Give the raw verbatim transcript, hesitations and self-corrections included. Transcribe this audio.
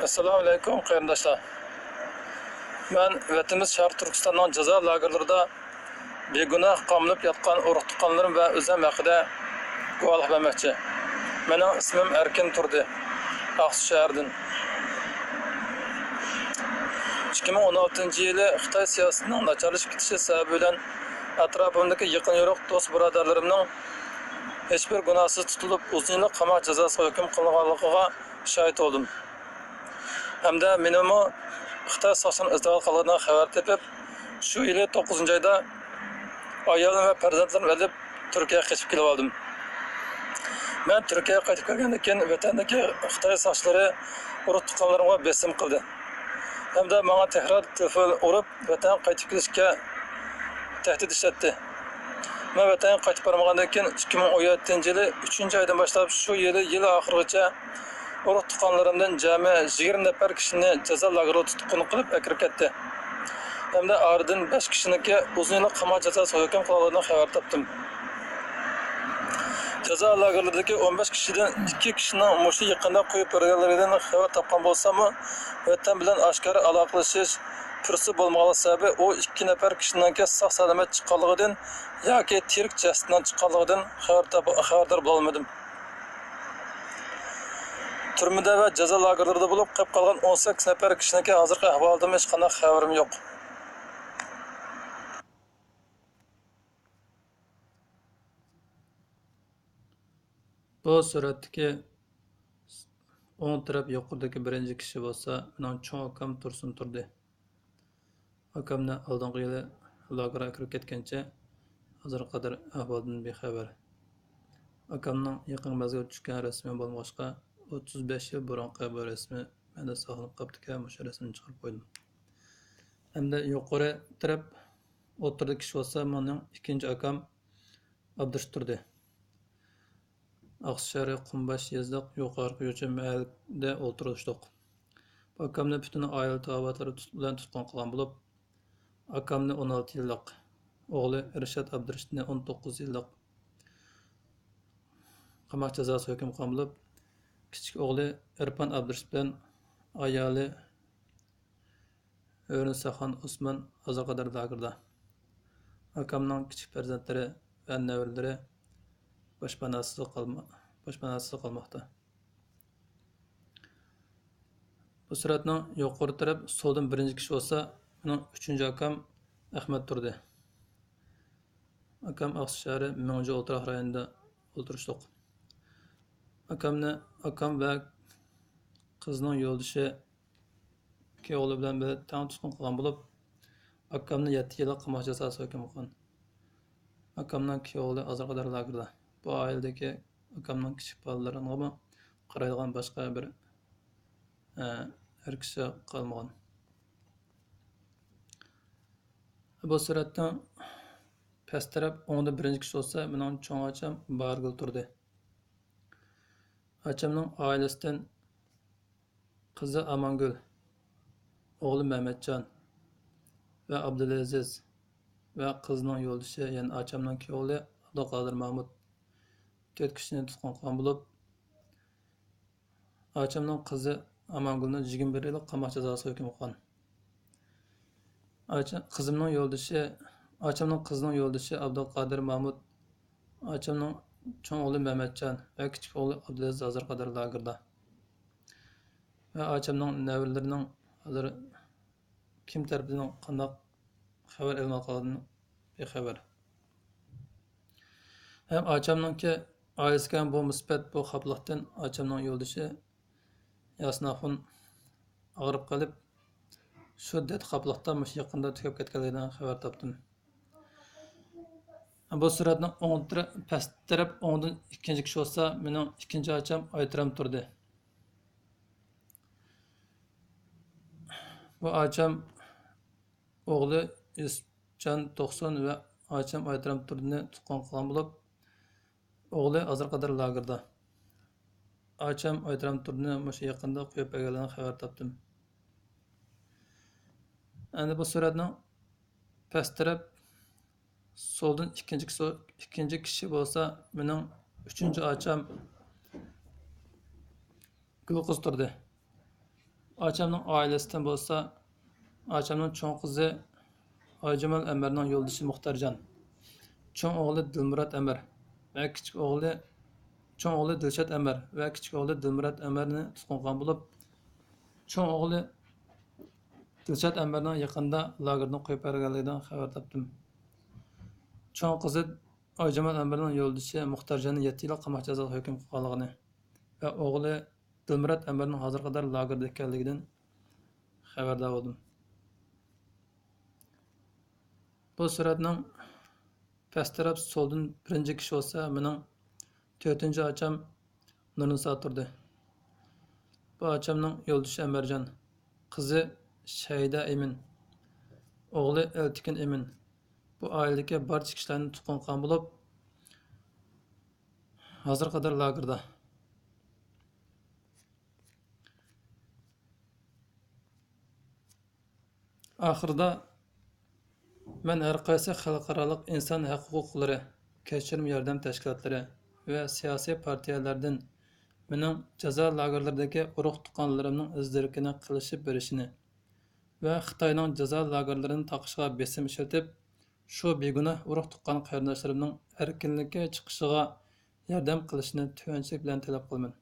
ئەسسالامۇئەلەيكۇم، قېرىنداشلار. مەن ۋەتىنىمىز شەرقىي تۈركىستاننىڭ جازا لاگېرلىرىدا بىگۇناھ قامىلىپ ياتقان ئۇرۇق-تۇغقانلىرىم ۋە ئۆزۈم ھەققىدە گۇۋاھلىق بەرمەكچى. مېنىڭ ئىسمىم ئەركىن تۇردى، ئاقسۇ شەھىرىدىن. ئىككى مىڭ ئون ئالتىنچى يىلى خىتاي سىياسىتىنىڭ ناچارلىشىپ كېتىشى سەۋەبى بىلەن ئەتراپىمدىكى يېقىن يورۇق دوست-بۇرادەرلىرىمنىڭ ھېچبىر گۇناھسىز تۇتۇلۇپ، ئۇزۇن يىللىق قاماق جازاسىغا ھۆكۈم قىلىنغانلىقىغا شاھىت بولدۇم. ھەمدە مېنىمۇ خىتاي ساقچىلىرىنىڭ ئىزدىۋالغانلىقىدىن خەۋەر تېپىپ، شۇ يىلى توققۇزىنچى ئايدا ئايالىم ۋە پەرزەنتلىرىمنى ئېلىپ، تۈركىيەگە قېچىپ كېلىۋالدىم. مەن تۈركىيەگە قايتىپ كەلگەندىن كېيىن، ۋەتەندىكى خىتاي ساقچىلىرى ئۇرۇق-تۇغقانلىرىمغا بېسىم قىلدى ھەمدە ماڭا تەكرار تېلېفون ئۇرۇپ، ۋەتەنگە قايتىپ كېلىشكە تەھدىت ئىشلەتتى. مەن ۋەتەنگە قايتىپ بارمىغاندىن كېيىن، ئىككى مىڭ ئون يەتتىنچى يىلى ئۈچىنچى ئايدىن باشلاپ شۇ يىلى يىل ئاخىرىغىچە ئۇرۇق-تۇغقانلىرىمدىن جەمئىي يىگىرمە نەپەر كىشىنى جازا لاگېرىغا تۇتقۇن قىلىپ ئەكىرىپ كەتتى ھەمدە ئارىدىن بەش كىشىنىڭكى ئۇزۇن يىللىق قاماق جازاسىغا ھۆكۈم قىلغانلىقىدىن خەۋەر تاپتىم. جازا لاگېرلىرىدىكى ئون بەش كىشىدىن ئىككى كىشىنىڭ مۇشۇ يېقىندا قويۇپ بېرىلگەنلىكىدىن خەۋەر تاپقان بولساممۇ، ۋەتەن بىلەن ئاشكارا ئالاقىلىشىش پۇرسىتى بولمىغانلىقى سەۋەبى، ئۇ ئىككى نەپەر كىشىنىڭكى ساق-سالامەت چىققانلىقىدىن ياكى تىرىك جەسىتىنىڭ چىققانلىقىدىن خەۋەر تاپ-، خەۋەردار بولالمىدىم. تۈرمىدە ۋە جازا لاگېرلىرىدا بولۇپ قېلىپ قالغان ئون سەككىز نەپەر كىشىنىڭكى ھازىرقى ئەھۋالىدىنمۇ ھېچقانداق خەۋىرىم يوق. بۇ سۈرەتتىكى ئوڭ تەرەپ يۇقىرىدىكى بىرىنچى كىشى بولسا مېنىڭ چوڭ ئاكام تۇرسۇن تۇردى. ئاكامنى ئالدىنقى يىلى لاگېرغا ئەكىرىپ كەتكەنچە، ھازىرغا قەدەر ئەھۋالدىن بىخەۋەر. ئاكامنىڭ يېقىنقى مەزگىلدە چۈشكەن رەسىمى بولمىغاچقا، ئوتتۇز بەش يىل بۇرۇنقى بۇ رەسىمى مەندە ساقلىنىپ قاپتىكەن، مۇشۇ رەسىمنى چىقىرىپ قويدۇم. ھەمدە يۇقىرى تەرەپ ئوتتۇرىدىكى كىشى بولسا مېنىڭ ئىككىنچى ئاكام ئابدۇرېشىت تۇردى. ئاقسۇ شەھىرى قۇمباش يېزىلىق يۇقىرى يوچۇن مەھەللىدە ئولتۇرۇشلۇق. بۇ ئاكامنى پۈتۈن ئائىلە تاۋابىئاتلىرى تۇت-، بىلەن تۇتقۇن قىلغان بولۇپ، ئاكامنى ئون ئالتە يىللىق، ئوغلى ئىرشات ئابدۇرېشىتنى ئون توققۇز يىللىق قاماق جازاسىغا ھۆكۈم قىلغان بولۇپ، كىچىك ئوغلى ئېرپان ئابدۇرېشىت بىلەن ئايالى ھۆرىنىساخان ئوسمان ھازىرغا قەدەر لاگېردا. ئاكامنىڭ كىچىك پەرزەنتلىرى ۋە نەۋرىلىرى باشپاناسىز قالما-، باشپاناسىز قالماقتا. بۇ سۈرەتنىڭ يۇقىرى تەرەپ سولدىن بىرىنچى كىشى بولسا، مېنىڭ ئۈچىنچى ئاكام ئەخمەت تۇردى. ئاكام ئاقسۇ شەھىرى مىڭجۇ ئولتۇراق رايونىدا ئولتۇرۇشلۇق. ئاكامنى، ئاكام ۋە قىزنىڭ يولدىشى كۈيئوغلى بىلەن بىللە تەڭ تۇتقۇن قىلغان بولۇپ، ئاكامنى يەتتە يىللىق قاماق جازاسىغا ھۆكۈم قىلغان. ئاكامنىڭ كۈيئوغلى ھازىرغا قەدەر لاگېردا. بۇ ئائىلىدىكى ئاكامنىڭ كىچىك بالىلىرىغىمۇ قارايدىغان باشقا بىر، ئە، ئەر كىشى قالمىغان. بۇ سۈرەتنىڭ پەس تەرەپ ئوڭدا بىرىنچى كىشى بولسا، مېنىڭ چوڭ ئاچام باھارگۈل تۇردى. ئاچامنىڭ ئائىلىسىدىن قىزى ئامانگۈل، ئوغلى مەمەتجان ۋە ئابدۇلئەزىز ۋە قىزنىڭ يولدىشى، يەنى ئاچامنىڭ كۈيئوغلى ئابدۇقادىر مامۇت تۆت كىشىنى تۇتقۇن قىلغان بولۇپ، ئاچامنىڭ قىزى ئامانگۈلنى يىگىرمە بىر يىللىق قاماق جازاسىغا ھۆكۈم قىلغان. ئاچا-، قىزىمنىڭ يولدىشى، ئاچامنىڭ قىزىنىڭ يولدىشى ئابدۇقادىر مامۇت، ئاچامنىڭ چوڭ ئوغلى مەمەتجان ۋە كىچىك ئوغلى ئابدۇلئەزىز ھازىرغا قەدەر لاگېردا. ۋە ئاچامنىڭ نەۋرىلىرىنىڭ ھازىر كىم تەرىپىدىن قانداق خەۋەر ئېلىنىۋاتقانلىقىدىن بىخەۋەر. ھەم ئاچامنىڭكى ئائىلىسىگە بۇ مۇسىبەت، بۇ خاپىلىقتىن ئاچامنىڭ يولدىشى ياسىن ئاخۇن ئاغرىپ قېلىپ، شۇ دەرد خاپىلىقتا مۇشۇ يېقىندا تۈگەپ كەتكەنلىكىدىن خەۋەر تاپتىم. بۇ سۈرەتنىڭ ئوڭ تەرە-، پەس تەرەپ ئوڭدىن ئىككىنچى كىشى بولسا، مېنىڭ ئىككىنچى ئاچام ئايترام تۇردى. بۇ ئاچام ئوغلى يۈسۈپجان توقسۇن ۋە ئاچام ئايترام تۇردىنى تۇتقۇن قىلغان بولۇپ، ئوغلى ھازىرغا قەدەر لاگېردا. ئاچام ئايترام تۇردىنى مۇشۇ يېقىندا قويۇپ بەرگەنلىكىدىن خەۋەر تاپتىم. ئەمدى بۇ سۈرەتنىڭ پەس تەرەپ سولدىن ئىككىنچى كىشى، ئىككىنچى كىشى بولسا مېنىڭ ئۈچىنچى ئاچام گۈلقىز تۇردى. ئاچامنىڭ ئائىلىسىدىن بولسا، ئاچامنىڭ چوڭ قىزى ئايجامال ئەمەرنىڭ يولدىشى مۇختەرجان، چوڭ ئوغلى دىلمۇرات ئەمەر ۋە كىچىك ئوغلى، چوڭ ئوغلى دىلشات ئەمەر ۋە كىچىك ئوغلى دىلمۇرات ئەمەرنى تۇتقۇن قىلغان بولۇپ، چوڭ ئوغلى دىلشات ئەمەرنىڭ يېقىندا لاگېردىن قويۇپ بەرگەنلىكىدىن خەۋەر تاپتىم. چوڭ قىزى ئايجامال ئەمەرنىڭ يولدىشى مۇختەرجاننى يەتتە يىللىق قاماق جازاسىغا ھۆكۈم قىلغانلىقىنى ۋە ئوغلى دىلمۇرات ئەمەرنىڭ ھازىرغا قەدەر لاگېردا ئىكەنلىكىدىن خەۋەردار بولدۇم. بۇ سۈرەتنىڭ پەس تەرەپ سولدىن بىرىنچى كىشى بولسا مېنىڭ تۆتىنچى ئاچام نۇرنىسا تۇردى. بۇ ئاچامنىڭ يولدىشى ئەمەرجان، قىزى شەھىدە ئىمىن، ئوغلى ئەلتىكىن ئىمىن. بۇ ئائىلىدىكى بارچە كىشىلەرنى تۇتقۇن قىلغان بولۇپ، ھازىرغا قەدەر لاگېردا. ئاخىرىدا مەن ھەر قايسى خەلقئارالىق ئىنسان ھەق ھوقۇقلىرى، كەچۈرۈم ياردەم تەشكىلاتلىرى ۋە سىياسىي پارتىيەلەردىن مېنىڭ جازا لاگېرلىرىدىكى ئۇرۇق تۇغقانلىرىمنىڭ ئىز-دېرىكىنى قىلىشىپ بېرىشىنى ۋە خىتاينىڭ جازا لاگېرلىرىنى تاقىشىغا بېسىم ئىشلىتىپ، شۇ بىگۇناھ ئۇرۇق تۇغقان قېرىنداشلىرىمنىڭ ئەركىنلىككە چىقىشىغا ياردەم قىلىشىنى تۆۋەنچىلىك بىلەن تەلەپ قىلىمەن.